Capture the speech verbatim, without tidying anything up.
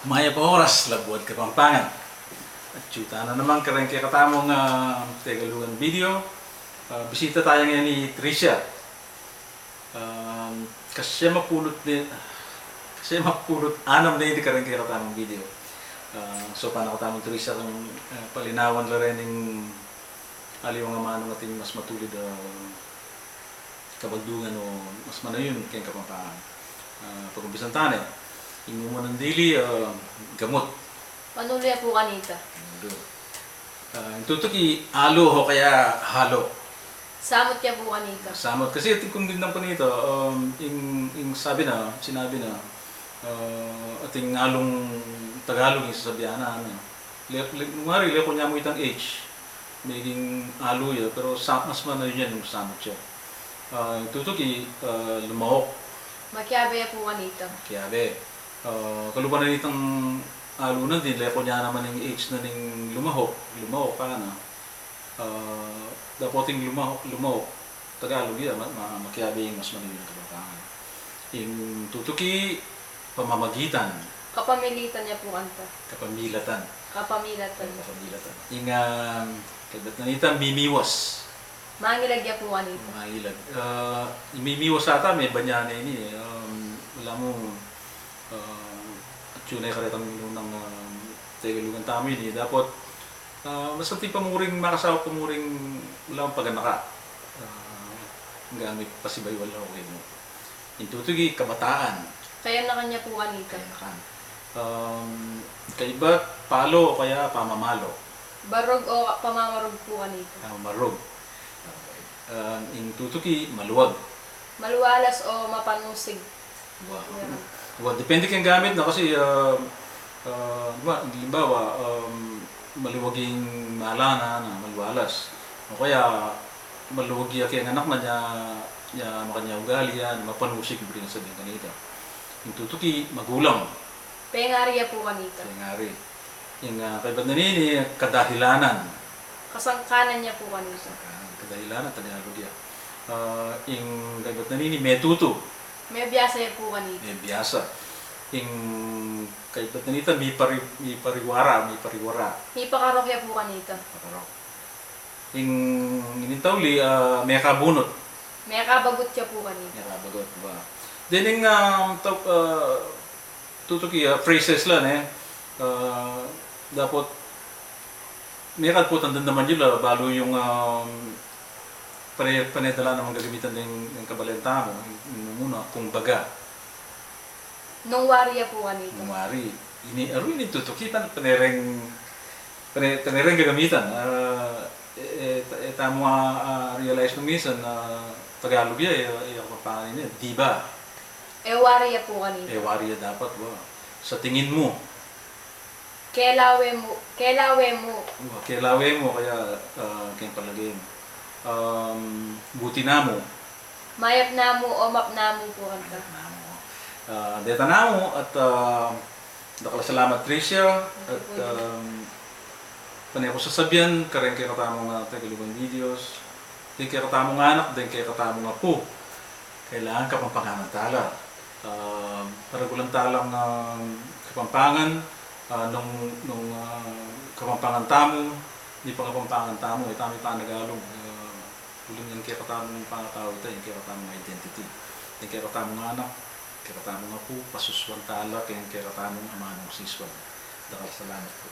Mayap a oras, Labuad Kapampangan. Atyu tana naman kareng kekatamung, ah, Tegalugan video. Ah, bisita taya ngeni i Tricia. Um, kasyam a pulu't ne-, kasyam a pulu't anam ne ini kareng kekatamung video. Ah, saupan na katamung Tricia keng, ah, palinawan la reng aliwang amanung ating mas matulid a kabagdungan o mas manayun keng Kapampangan. Ah, pag-umpisan tane, ing mumunan dili, ah, gamut. Panulu ya pu kanita. Panulu. Ah, ing tutuki, alu o kaya halo. Samut ya pu kanita. Samut. Kasi ating kung dindang kanita, um, ing, ing sabi na, sinabi na, ah, ating alung Tagalog ing sasabian na, ano. Le-, le-, nung ari, leko nya mu itang H, meging alu ya, pero sa-, mas manayun ya nung samut ya. Ah, ing tutuki, ah, lumaok. Makiabe ya pu kanita. Makiabe. Ah, kalupa na nitang alu na dini, leko nya naman ing H na ning lumahok, lumaok, ana. Ah, dapot ing lumaok, lumaok, Tagalog ya, ma-, ma-, makiabe ing mas manayun a Kapampangan. Ing tutuki, pamamagitan. Kapamilitan ya pu kanita. Kapamilatan. Kapamilatan. Kapamilatan. Ing, ah, kaybat na nita, mimiwas. Mangilag ya pu kanita. Mangilag. Ah, ing mimiwas ata, mebanyan ne ini, eh. Um, ala mu, ah, atyu ne karetang nung, ah, Tegalugan tamu ini, eh. Dapot, ah, basta ating pamuring, makasawa pamuring, ala mung paganaka. Ah, anggang mipasibayu la, okay mu. Ing tutuki, kabataan. Kayanakan ya pu kanita. Kayanakan. Um, kaybat, palo o kaya pamamalo. Barug o pamamarug pu kanita. Pamamarug. Okay. Um, ing tutuki, maluag. Malualas o mapanusig. Wa. Yeah. Wa, depende keng gamit na kasi, ah, ah, ma-, halimbawa, um, maluag ing mala na, na, malualas. O kaya, maluag ya keng anak na, nya, nya makanyan ugali, yan, mapanusig, buri nang sabian kanita. Ing tutuki, magulang. Pengari ya pu kanita. Pengari. Ing, ah, kaybat na nini, kadahilanan. Kasangkanan ya pu kanita. Kasangkanan, kadahilanan, Tagalog ya. Ah, ing kaybat na nini, metutu. Mebiasa ya pu kanita. Mebiasa. Ing kaybat na nita, mipari-, mipariwara, mipariwara. Mipakarok ya pu kanita. Mipakarok. Ing, ing tauli, ah, mekabunut. Mekabagut ya pu kanita. Mekabagut, wa. Then ing, ah, tau-, ah, tutuki, ah, phrases la, ne? Ah, dapot, mekad pu tang damdaman yu la, balu yung, ah, pane-, pane da la namang gagamitan deng, deng kabalen tamu, ing, ing mumuna, kung baga. Nung wari ya pu kanita. Nung wari. Ini, aru ini tutuki, pan-, pane reng, pane-, pane reng gagamitan. Ah, e, e, ta-, e, tamu, ah, ah, realize nung minsan, ah, Tagalog ya, e, e, Kapampangan ini, di ba? E wari ya pu kanita. E wari ya dapat, wa. Sa tingin mu. Kelawe mu, kelawe mu. Wa, kelawe mu, kaya, ah, keng palage mu. Um, buti namu. Mayap namu o mapnamu pu kanita. Mayap namu. Ah, deta namu at, ah, dakal a salamat, Tricia, at, um, pane ku sasabian kareng kekatamung, ah, Tegalugan videos, deng kekatamung anak, deng kekatamung apu, kailangan Kapampanganan tala. Ah, paragulan talang, ah, Kapampangan, ah, nung, nung, ah, Kapampangan tamu, mipangapampangan tamu, e tamu ipanagalug, ah, uling ing kekatamung pangatau ita, ing kekatamung identity. Ing kekatamung anak, kekatamung apu, pasusuan tala keng kekatamung amanung sisuan. Dakal a salamat pu.